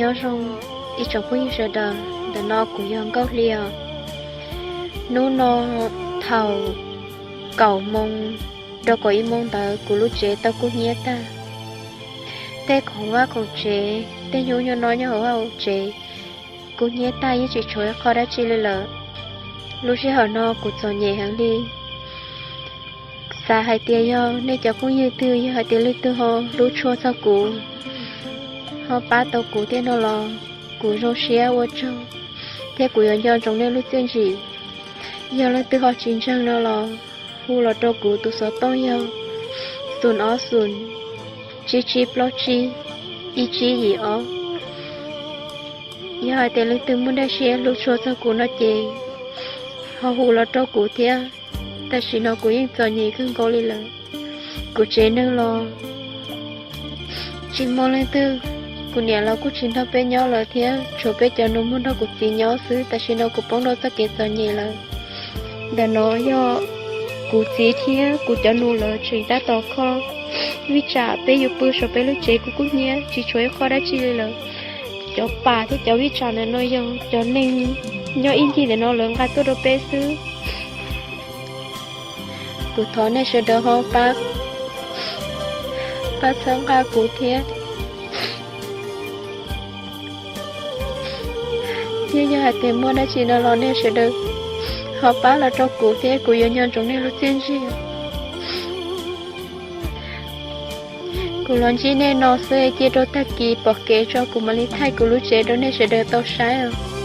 Nyob zoo ib tsoom phooj ywg sawv daws, ntawm no kuv yog Nkauj Hli os. Hnub no thaum kaum moos rau kaum ib moos ntawd kuv lub tsev tau kub hnyiab tag. Tej khoom vaj khoom tsev, tej nyuj nyob no nyob hauv vaj hauv tsev kub hnyiab tag yeej tsis tshuav ib qho dab tsi li lawm. Lub sij hawm no kuv txom nyem heev li. Xav hais tias yog nej cov phooj ywg twg yog hais tias leej twg ho hlub tshua txog kuv, ho pab tau kuv thiab no los kuv zoo siab ua tsaug, thiab kuv yuav nco ntsoov nej lub txiaj ntsim. Yog leej twg ho tsis ntseeg no los hu los rau kuv tus xov tooj yog xoom ob xoom tsib tsib plaub tsib ib tsib yim ob. Yog hais tias leej twg muaj dab tsi hlub tshua txog kuv no ces ho hu los rau kuv thiab. Tam sim no kuv yeej txom nyem kawg nkaus li lawm. Kuv tsev neeg los tsis muaj leej twg, kuv niam los kuj tsis nrog peb nyob lawm thiab, tshuav peb cov nus muag nrog kuv txiv nyob xwb. Tam sim no kuv poob rau txoj kev txom nyem lawm. Ntawm no yog kuv txiv thiab kuv cov nus lawv tseem tab tom kho vij tsam peb yuav pw saum peb lub tsev kub kub hnyiab tsis tshuav ib qho dab tsi li lawm. Cov pas thiab cov vij tsam ntawm no yog cov neeg nyob ib ncig ntawm no lawv nqa tuaj rau peb xwb. Kuv thov nej sawv daws ho pab, pab txhawb nqa kuv thiab. Thiab yog hais tias muaj dab tsi no los nej sawv daws ho pab los rau kuv thiab, kuv yuav nco ntsoov nej lub txiaj ntsim. Kuv los ntsib nej no xwb, cia rau tag kis pom kev tso kuv mam li thaij kuv lub tsev rau nej sawv daws tau saib.